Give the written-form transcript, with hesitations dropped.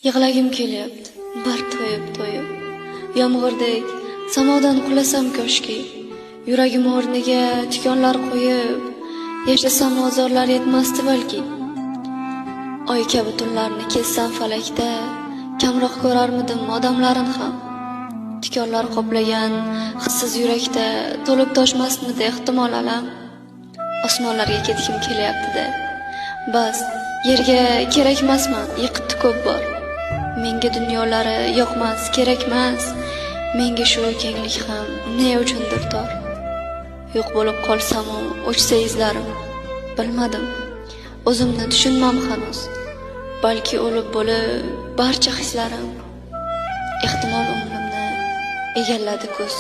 Yig'lagim kelyapti, bir to'yib-to'yib. Yomg'irdek samodan qulasam koshki, yuragim o'rniga tikonlar qo'yib, yashasam ozorlar yetmasdi balki. Oy kabi tunlarni kezsam falakda, kamroq ko'rarmidim odamlarin ham. Tikonlar qoplagan hissiz yurakda to'lib toshmasmidi ehtimol alam. Osmonlarga ketgim kelyapti-da. Bas, yerga kerakmasman, yiqitdi ko'p bor. Menga dunyolari yoqmas, kerakmas. Menga shu kenglik ham ne uchundir tor. Yo'q bo'lib qolsam-u o'chsa izlarim, bilmadim. O'zimni tushunmam hanuz. Balki o'lib bo'lib barcha hislarim, ehtimol umrimni egalladi kuz.